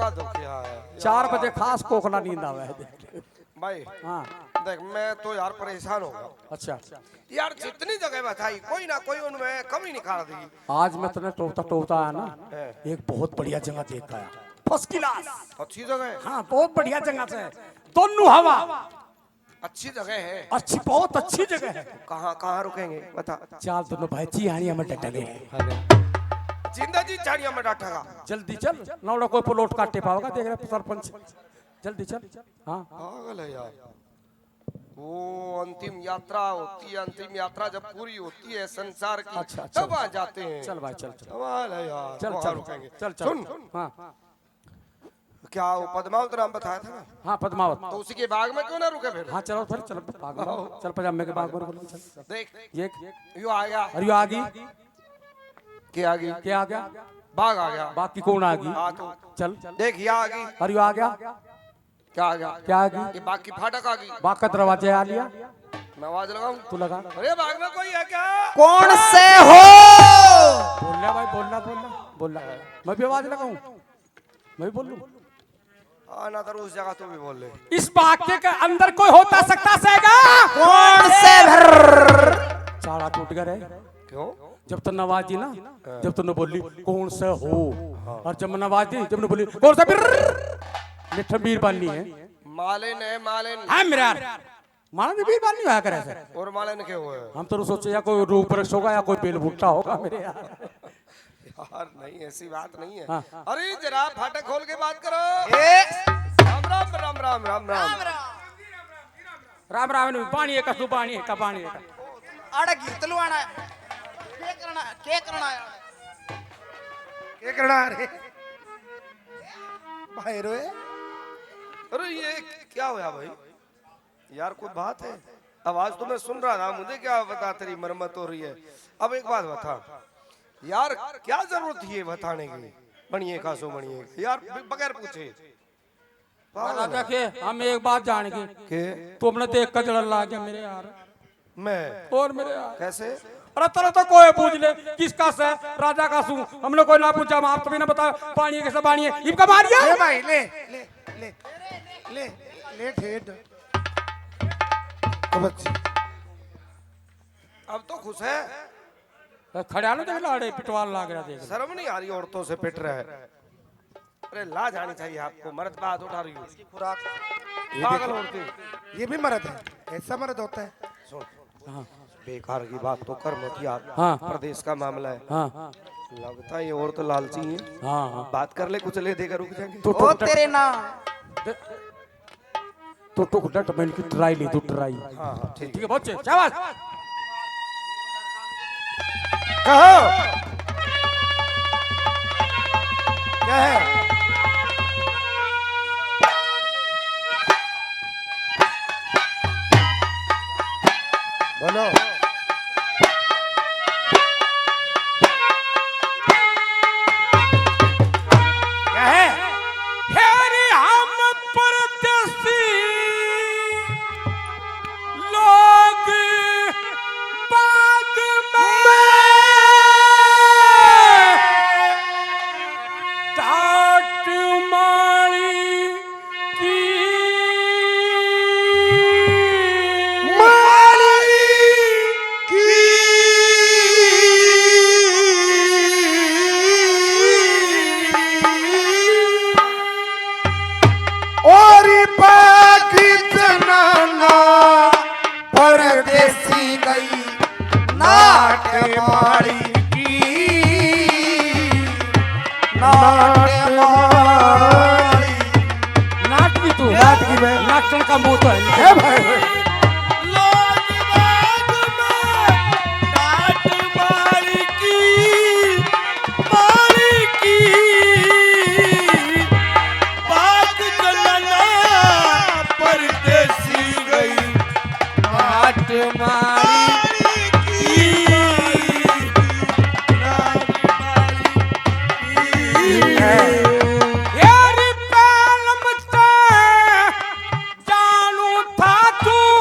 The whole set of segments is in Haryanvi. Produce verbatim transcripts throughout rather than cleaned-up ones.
दुखी है। चार बजे खास कोकला नींद आवे है, देख। भाई, हाँ। देख, मैं तो यार परेशान हो गया। अच्छा। यार, जितनी जगह बताई, कोई ना कोई उनमें कमी निकाल दी। आज मैं तन्ने टोकता टोकता आया ना, हैं। एक बहुत बढ़िया जगह देख आया, फर्स्ट क्लास। अच्छी जगह है। हाँ, बहुत बढ़िया जगह से, दोनों हवा। अच्छी जगह है। अच्छी, बहुत अच्छी जगह है। कहाँ, कहाँ रुकेंगे, बता। चाल दोनों भाई, चिहानिया में डटेंगे। जिंदा जी चिहानिया में डटेगा। जल्दी चल, नौड़ा कोई प्लॉट काटे पावेगा, देख रहे सरपंच। जल्दी चल। हाँ। पागल है यार। वो अंतिम यात्रा होती है, अंतिम यात्रा जब पूरी होती है संसार की, अच्छा, अच्छा। तब आ जाते हैं। चल भाई, चल, चल। कमाल है यार, चल, वहाँ चल, रुकेंगे। चल, चल। सुन। हाँ। क्या वो पद्मावत नाम बताया था ना? हाँ, पद्मावत। तो उसी के बाग में क्यों ना रुके फिर? हाँ, चलो फिर, चलो बाग में। आओ। चल, पजामे के बाग में रुक, चल। देख, ये यो आ गया। अरे, यो आ गई। क्या आ गई? क्या आ गया? बाघ आ गया। बाघ की कौन आ गई? हाँ, तो चल। देख, ये आ गई। अरे, यो आ गया। क्या आ गया? क्या आ गई? ये बाघ की फाटक आ गई। बाघ का दरवाजे आ लिया। मैं आवाज लगाऊं? तू लगा। अरे, बाग में कोई है क्या? कौन से हो? बोल ले भाई, बोल ले, बोल ले, बोल ले। मैं भी आवाज लगाऊं? मैं भी बोलूं? हाँ, ना तो उस जगह तू भी बोल ले। इस बाग के अंदर कोई होता सकता सैगा? कौन से भर? चाला टूट गया रे। क्यों? जब तन्ने आवाज दी ना, हाँ। जब तन्ने बोली, "कौन से हो?" हाँ। और जब मैंने आवाज दी, जब मैंने बोली, "कौन सा बिर?" मिठा बीर बानी है। मालिन है, मालिन। हाँ, मेरा। मालिन भी बानी होया करे सर। और मालिन के हो? हम तो सोचे या कोई रूप वृक्ष होगा या कोई बेल बूटा होगा मेरे यार। यार, नहीं, ऐसी बात नहीं है। हाँ। अरे, जरा फाटक खोल के बात करो। ए! राम, राम, राम, राम, राम, राम। राम, राम, नहीं, पानी एक, तू पानी एक, पानी एक। आड़ा गीत लुआना है। के करना, के करना है? के करना है रे? भाई रोए। अरे, ये क्या होया भाई? यार, कोई बात है? आवाज तो मैं सुन रहा था, मुझे क्या पता तेरी मरम्मत हो रही है। अब एक बात बता यार, क्या जरूरत थी ये बताने की? बनिए खासो बनिए यार, ब-, बगैर पूछे। पागल राजा है। के, हम एक बात जान गए। के? तू हमने देख कर जलन ला गया मेरे यार। मैं? और मेरे यार। कैसे? अरे, तेरे तो कोई पूछ ले, किसका से राजा का सू, हमने कोई ना पूछा, हम आप तभी ना बता, पानी कैसे पानी है, इबका मारिया। ले भाई, ले, ले, ले, ले, ले, ठेठ। अब अच्छी। अब तो खुश है। ए, खड़ा ना देख, लाड़े पिटवाल लाग रहा, देख। शर्म नहीं आ रही औरतों से पिट रहा है। अरे, लाज आनी चाहिए आपको, मर्द बात उठा रही हो। खुराक। ये पागल देखो, औरतें। ये भी मर्द है, ऐसा मर्द होता है। सुन, हाँ। बेकार की बात तो कर मत यार। हाँ। प्रदेश का मामला है। हाँ। लगता है ये औरत लालची है। हाँ, हाँ। बात कर ले, कुछ ले देकर रुक जाएंगे। तू ओ टुक, टुक। तेरे ना। दे-, तू टुक डट, मैं इनकी ट्राई ले, तू ट्राई। हाँ, हाँ, ठीक। ठीक है, बहुत अच्छे, शाबाश। कहो। क्या है? बोलो। क्या है? फिर हम परदेसी लोग बाग में टाट मारी की मारी की। और बाकी जनाना परदेसी गई नाट मारी की, नाट मारी। नाट की तू? नाट की मैं। नाटन का मुंह तो है। है भाई। लोग बाग में नाट मारी की, मारी की। बाग चलना परदेसी गई नाट मारी की। यारी पैलम ते जानू था तू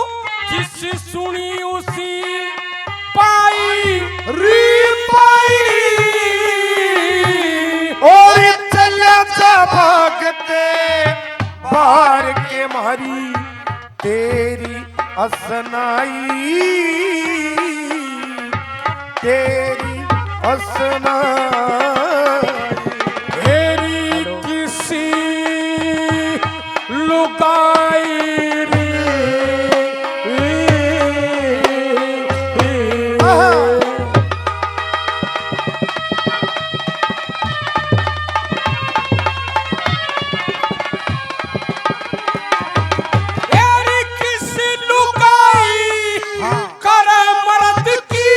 तेरी असनाई, तेरी असनाई। हेरी किसी लुगाई री। आहा। तेरी किसी लुगाई हाँ। करे मर्द की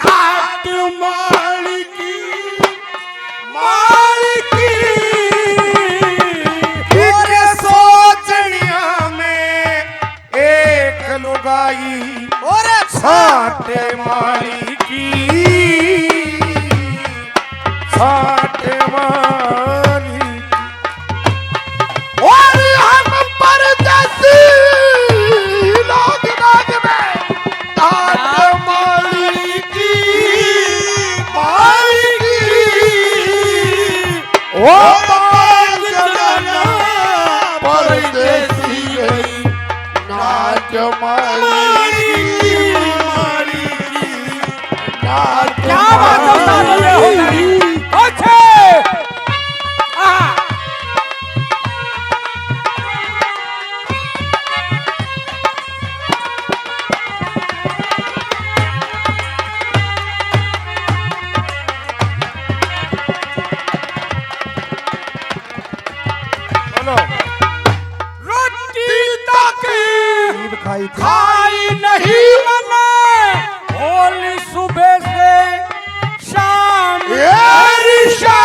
काट मालिकी, मालिकी। तेरे सोचनिया में एक लुगाई और छाटे मालिकी, छाटे मालिकी। और हम परदेसी लोग बाग में ठाट मालिकी, मालिकी। ओ बाग जनाना परदेसी गई, ठाट मालिकी, मालिकी। क्या बात है, उस्ताद, ये हो गई। अच्छे। आहा। बोलो। रोटी तक ईब खाई थी। खाई नहीं मने, होली सुबह से शाम। ए ऋषा।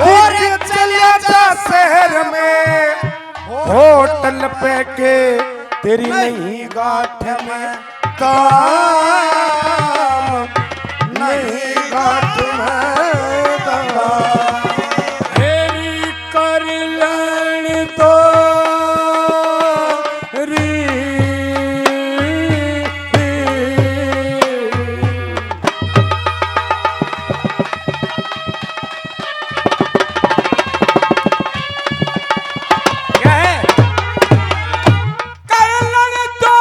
और चले जा शहर में, होटल पे के तेरी नहीं गांठ में काम, नहीं गांठ में काम। तेरी कर लेन तो री। क्या है? कर लेन दो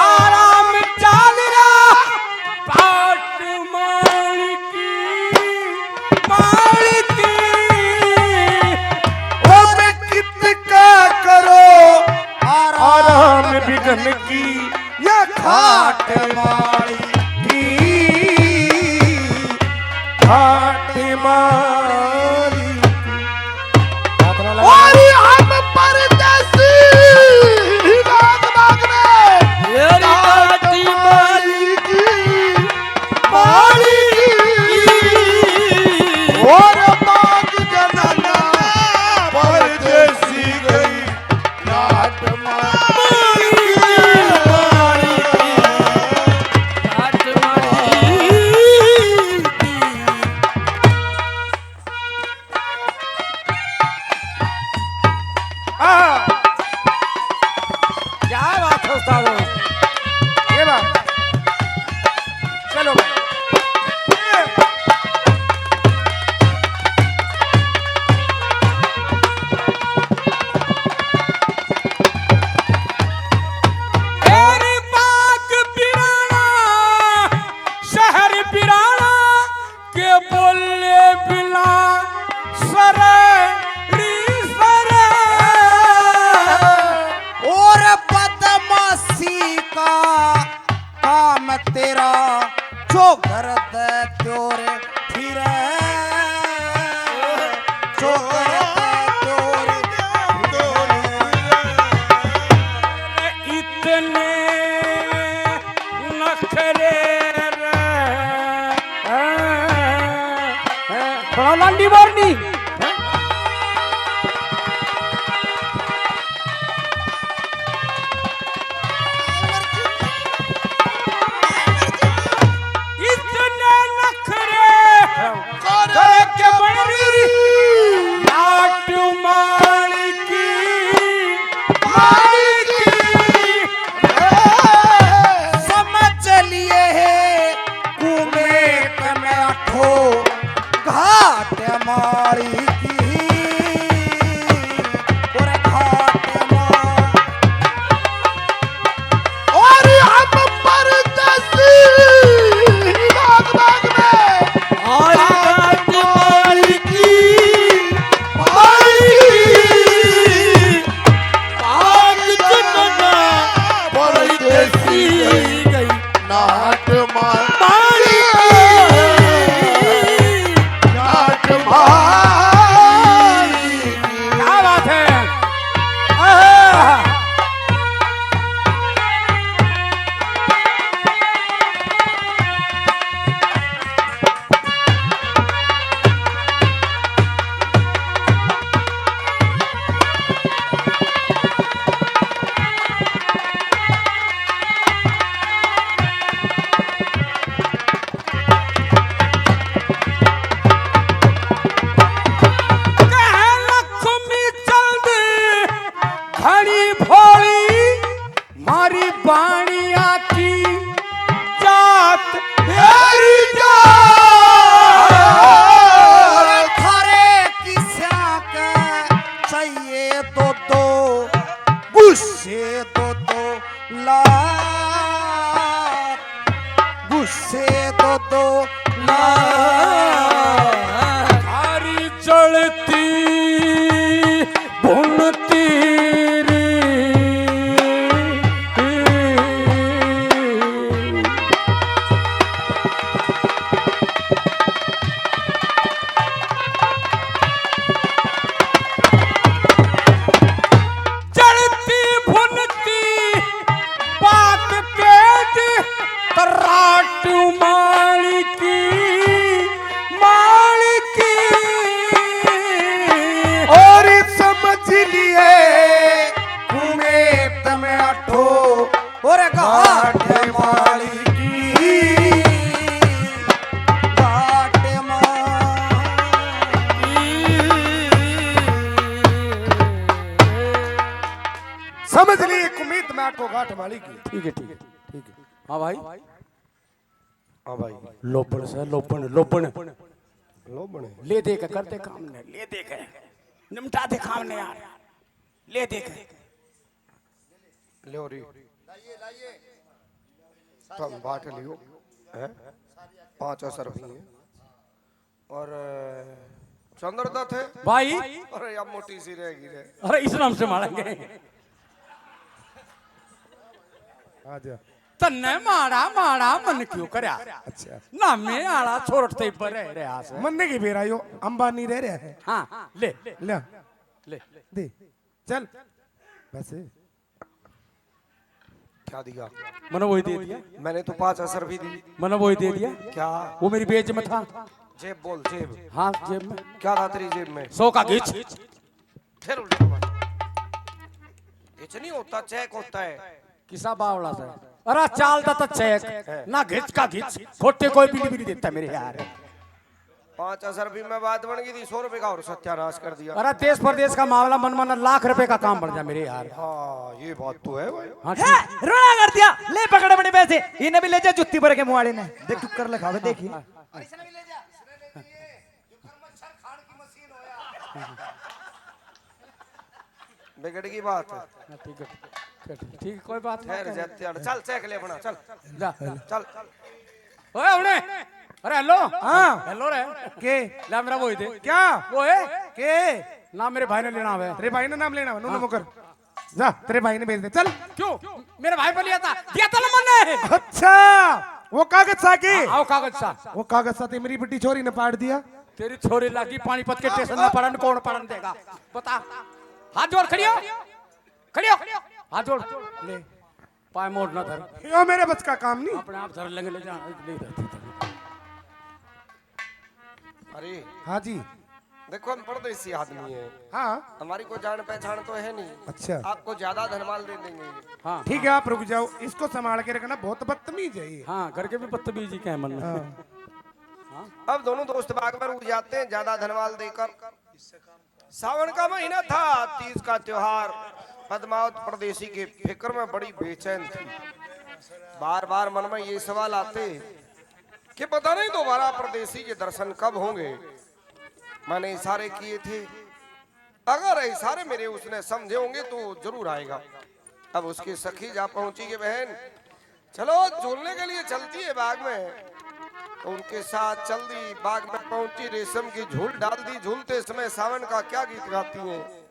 आराम चाल रहा, ठाट मालिकी, मालिकी। ओ मैं कित का करो आराम बिघन की, या ठाट मालिकी, ठाट मालिकी। और हम परदेसी बाग बाग में मेरी ठाट मालिकी, मालिकी। और बाग जनाना परदेसी गई। ठाट मालिकी, मालिकी, ठाट मालिकी। आहा। क्या बात है उस्ताद, ये बात। चलो भाई। तेरी बाग बिराना, शहर बिराना, के बोले बिना सरे री सरे। और बदमाशी का काम तेरा, जो घर दे चोर फिरे, जो घर दे चोर फिरे। इतने नखरे रे। बड़ा लांडी मारनी। इतने नखरे करके बड़ी नाट मालिकी, मालिकी। समझ लिए है कुमेत में अठो घाट मालिकी। और गांठों गांठ मालिक की। ठीक है, ठीक है। ठीक है। हाँ भाई। हाँ भाई। लोपण से, लोपण, लोपण। लोपण है। ले दे के करते काम ने, ले दे के। निमटा दे काम ने यार। ले दे के। लो री। तुम बांट लियो। हैं? पाँच असर भी हैं। और, अ, चंद्रदत्त है। भाई। अरे, या मोटी सी रहेगी रे। अरे, इस नाम से मारेंगे। आ जा। तन्ने माड़ा, माड़ा मन क्यों करया? अच्छा। ना मैं आला छोड़ ते पर रह रहा से। मन ने की बेरा यो अंबानी रह रहा है। हाँ, ले। ले। ले। दे। चल। बस। क्या दिया? मैंने वही दे दिया। मैंने तो पाँच असर भी दी। मैंने वही दे दिया। क्या? वो मेरी बेज में था। जेब बोल, जेब। हाँ, जेब में। क्या था तेरी जेब में? सौ का घिच। फिर उल्टा मार। घिच नहीं होता, चेक होता है। किसा बावला सा? अरे चालता तो चेक, है। ना घिच का घिच, खोटे कोई बिल भी नहीं देता मेरे यार। पाँच असर भी में बात बन गई थी, सौ रुपए का और सत्यानाश कर दिया। अरे देश परदेश का मामला मन मन लाख रुपए का काम बन जा मेरे यार। हाँ, ये बात तो है भाई। हाँ, है, ठीक। रोना कर दिया, ले पकड़ अपने पैसे, इन्हें भी ले जा जुत्ती भर के मुआड़े ने। देख टुक्कर लखावे, देखी। हाँ, हाँ। बिगड़ गई बात। हाँ, ठीक है, ठीक, ठीक, कोई बात नहीं। ठहर जा, ठहर। चल, चेक ले अपना, चल। जा। चल। ओए, उड़े। अरे, हेलो। हाँ। हेलो रे। के? ले, मेरा वो ही दे। क्या? वो है? के? नाम मेरे भाई ने लेना है। तेरे भाई ने नाम लेना है, नूनू हाँ। मुकर। जा, तेरे भाई ने भेज दे, चल। क्यों? मेरे भाई पर लिया था, दिया था ना मैंने। अच्छा, वो कागज सा के? हाँ, वो कागज सा। वो कागज सा ते मेरी बड़ी छोरी ने पाड़ दिया। तेरी छोरी लागी पानीपत के स्टेशन में पड़न, कौन पड़न देगा? बता। हाथ जोड़, खड़ी हो, खड़ी हो, हाथ जोड़। ले, पाए मोड़ ना धर। यो मेरे बस का काम नहीं। अपने आप धर लेंगे, ले जा, नहीं धरती, धरती। अरे। हाँ जी। देखो, हम परदेसी आदमी हैं। हाँ। हमारी कोई जान पहचान तो है नहीं। अच्छा। आपको ज्यादा धनमाल दे देंगे। हाँ, ठीक है, हाँ। आप रुक जाओ, इसको संभाल के रखना, बहुत बदतमीज है ये। हाँ, घर के भी बदतमीज ही क्या है मन में। हाँ। हाँ। अब दोनों दोस्त बाग में रुक जाते हैं, ज्यादा धनमाल देकर। सावन का महीना था, तीज का त्योहार। पद्मावत परदेसी के फिक्र में बड़ी बेचैन थी। बार बार मन में ये सवाल आते कि पता नहीं दोबारा परदेसी के दर्शन कब होंगे। मैंने इशारे किए थे, अगर इशारे मेरे उसने समझे होंगे तो जरूर आएगा। अब उसकी सखी जा पहुंची कि बहन, चलो, झूलने के लिए चलती है बाग में। तो उनके साथ चल दी, बाग में पहुंची, रेशम की झूल डाल दी। झूलते समय सावन का क्या गीत गाती हैं?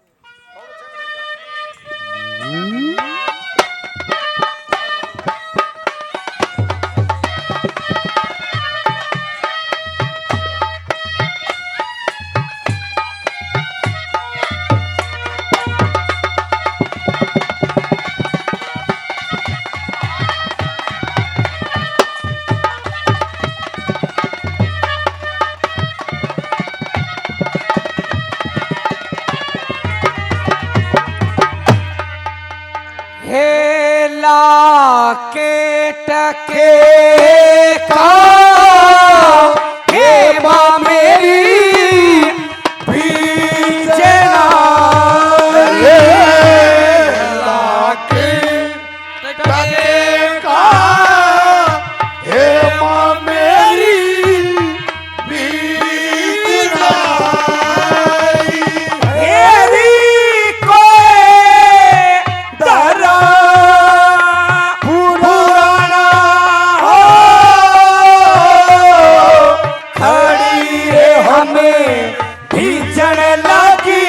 हेला के टके का, हे माँ मेरी बीजना। हेला के टके का, हे माँ मेरी बीत जाई। हेरी कोई दरा पुराना हो, खड़ी रे हमें भीजण लागी,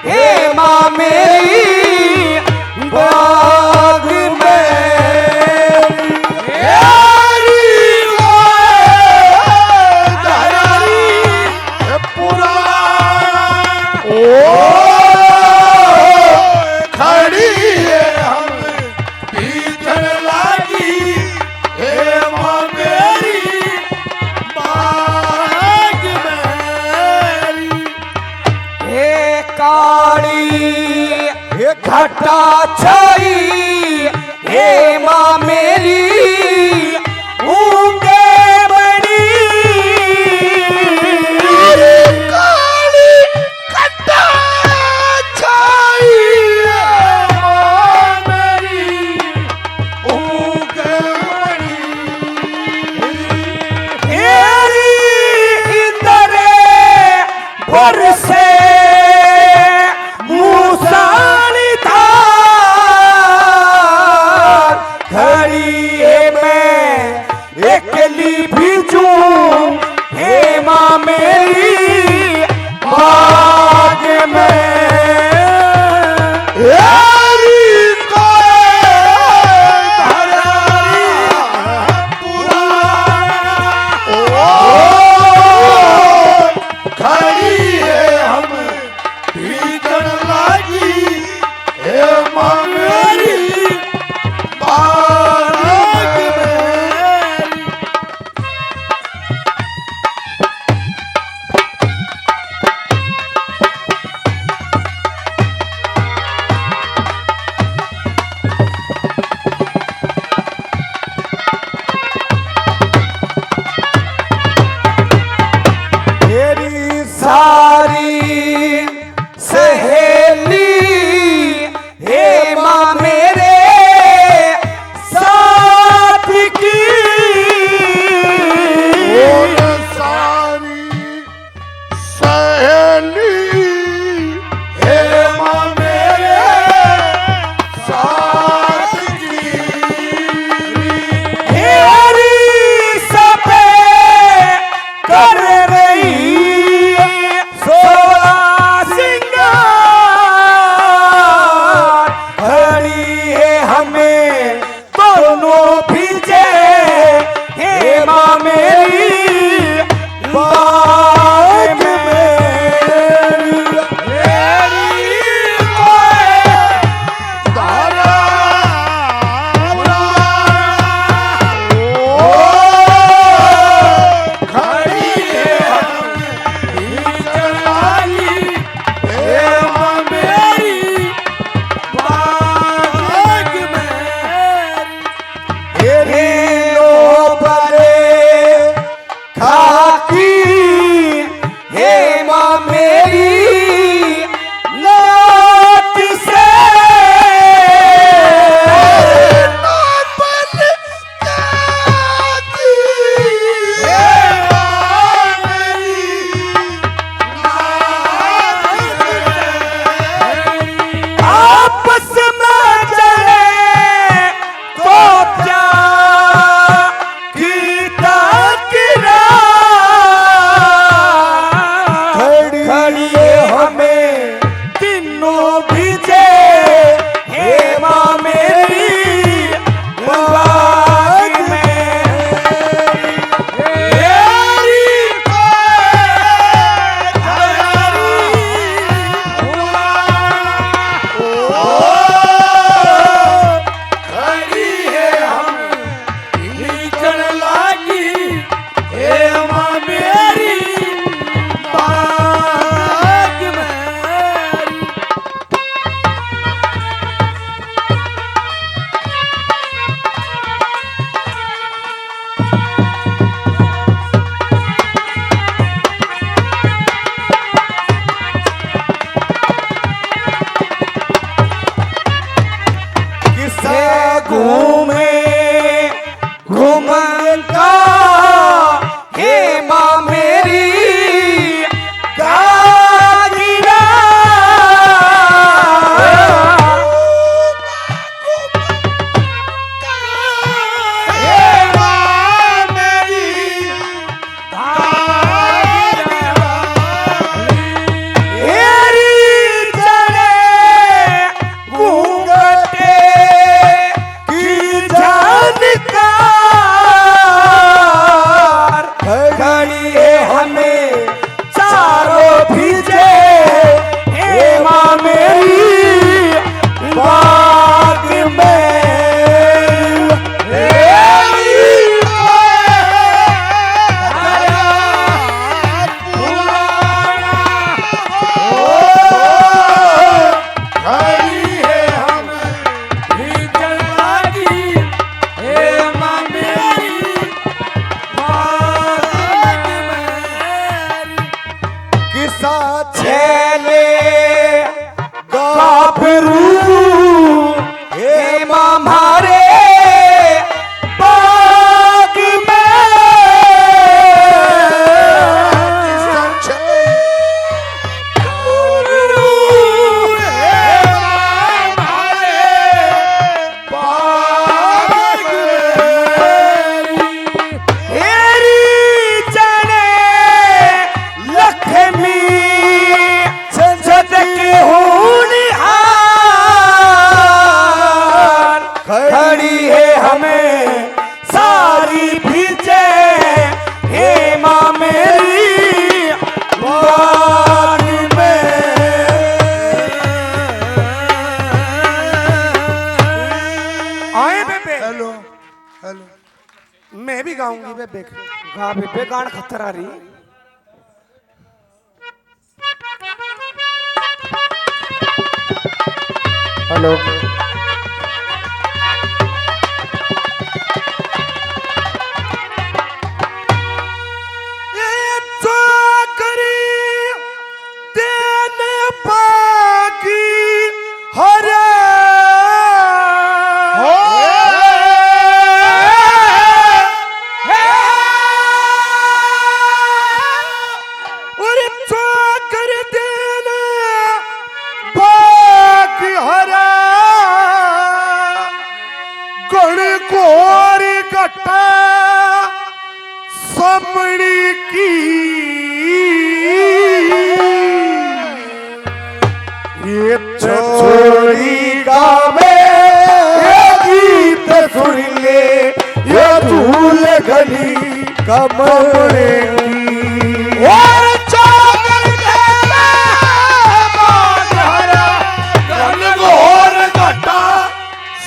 हे माँ मेरी बाग में। हेरी ओए धरती पुराना, ओ खड़ी है हम भीतर लागी, हे माँ मेरी बाग मेरी। हे काली, हे घटा छाई, हे माँ मेरी ऊंगे बड़ी। अरे काली घटा छाई, हे माँ मेरी पर से मूसाली धार। खड़ी है मैं एकली भीजूं, हे माँ मेरी बाग में। एरी कोए धरा पुराना, ओ, खड़ी है हम भीजण लागी, हे माँ मेरी बाग में। मेरी सारी सहेली, हे माँ मेरे साथ की। और सारी सहेली, हे माँ मेरे साथ की। मेरी सफेद कर रही सोलह सिंगार। खड़ी है हमें दोनों भीजे, हे माँ मेरी बाग में। मेरी कोई धारा, ओ, खड़ी है भीजण लागी, हे माँ मेरी बाग में। मेरी लोबले खाकी, हे माँ मेरी नात से। आपस में जले तो क्या की तकरार। खड़ी हमें तीनों भीजे, हे माँ मेरी बाग में। मेरी तैयारी हुआ। ओ, खड़ी है हम भीजण लागी, हे माँ मेरी बाग मेरी। किस्सा घूमे घूमन का, हे माँ मेरी कागिरा। हे माँ मेरी एरी चढ़े घूंघटे की जानकार। खड़ी है हमें चारों भीजे, हे माँ मेरी बाग में। किस्सा छैले गाभरू, हे माँ म्हारे बाग में। किस्सा छैले बेबे, गा बेबे, गान खतर आ रही। हेलो। ए चोकरी देन बाकी हरे। हो। और चोकर देन बाकी हरे। गण घोर घटा सामने की। ये छोरी गावे, ये गीत सुन ले, ये धूल गली कमरे की। और चादर के बाग हरा, घनघोर घटा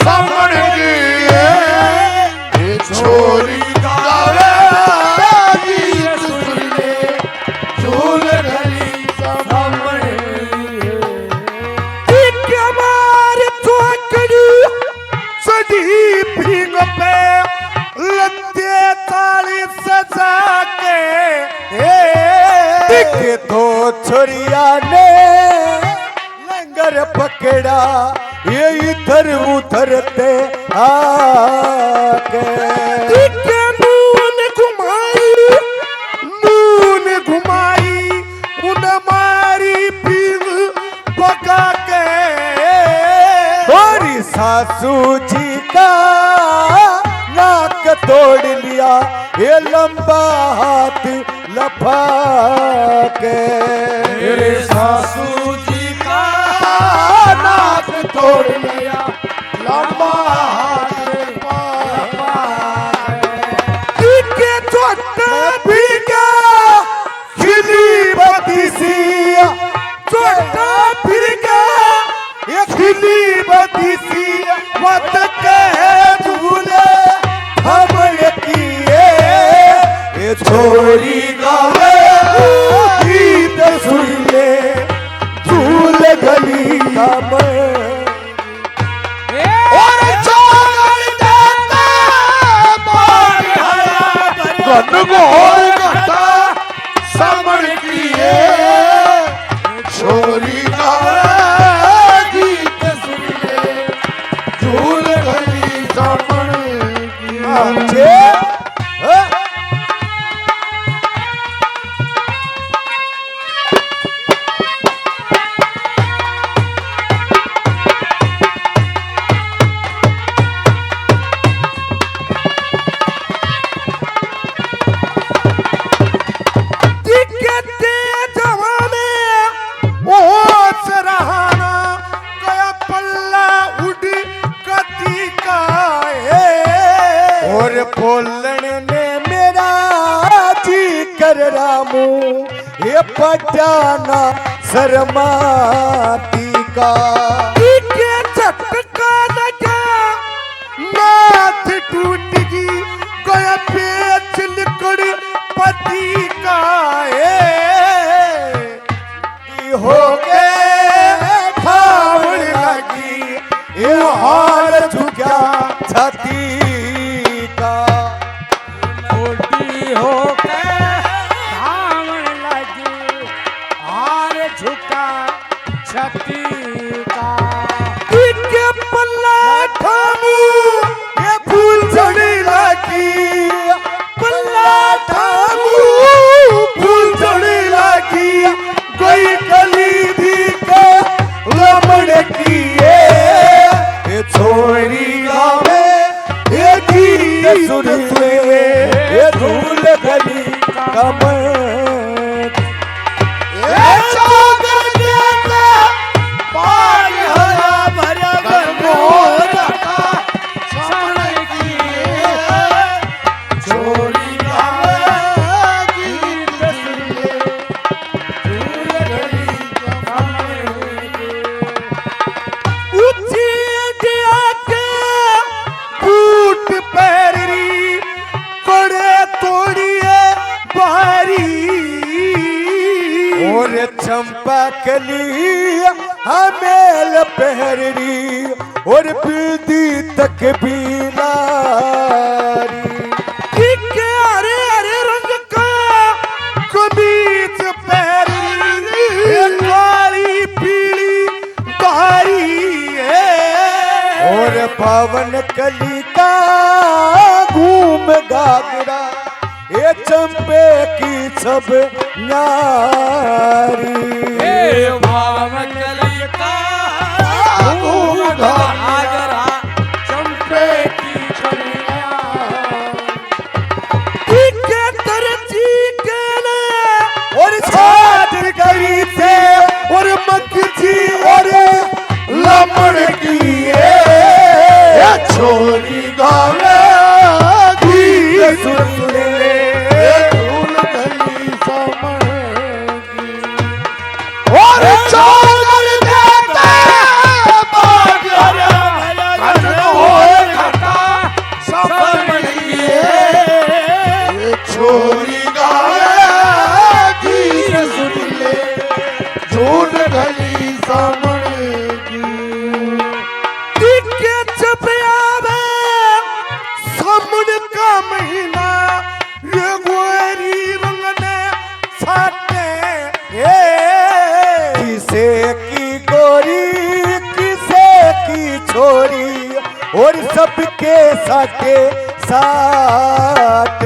सामने की। ये छोरी गावे, गीत सुन ले, झूल गली सामने। एक मार चौकड़ी चढ़ी भींग पे, लत्ते ताली सजा के। एक दो छोरिया ने लंगर पकड़ा, ये इधर उधर ते आके। दिखे नून घुमाई, नून घुमाई, उन मारी पीर पका के। और सासू जी का नाक तोड़ लिया, ये लंबा हाथ लपा के। मेरे सासू जी का नाक तोड़ लिया, लंबा हाथ लपा के। इनके चोट भी क्या खिली बत्तीसिया, चोट भी क्या ये खिली बत्तीसी मत कह झूले हम किए। ये छोरी गावे गीत सुन ले, झूल गली का मैं। और चोकर देता पानी हरा, घन घोर घटा सामने किए। छोरी गावे गीत सुन ले, झूल गली सामने की। दिखे ते जवाने होश रहाना, गया पल्ला उड़ कती का है। और बोलण ने मेरा जी कर रामू, ये पटाना शर्माती का। दिखे झटका लगा, नाथ टूट गई, गया पेच लिकड़ पति का है। हो के ठावण लगी, ये हार झुका छाती का। मोटी हो के ठावण लगी, हार झुका छाती का। इनके पल्ला ठामू ये फूल झड़ी लागी, पल्ला ठामू फूल झड़ी लागी, कोई गली दी के लमड़ की ये, ये छोरी गावे ये गीत सुन ले, ये धूल गली कमर। ए चौगर के अंदर पानी हरा भरा गंगोर का सामने की। चंपा कली हमेल पहरी और बिंदी तक भी लारी। ठीक है, हरे हरे रंग का कमीज पहरी, ये काली पीली धारी है। और पावन कली का घूम घाघरा, ये चंपे की सब न्यारी। ए भाव कली का घूम घाघरा, चंपे की सब न्यारी। ठीक है, दर्जी के ने और छाट करी से और मक्खी और लमड़ की है। छोरी गावे गीत सुन ले, धुन गली समझ। और चौगल देते बाजार, खंड होए खटा समझ लिए। छोरी गावे गीत सुन ले, झूठ गली समझ। दिखे जब आवे सामन का महीना, ये गोरी रंग ने छाटे। हे किसे की गोरी, किसे की छोरी, और सबके साथे साथ।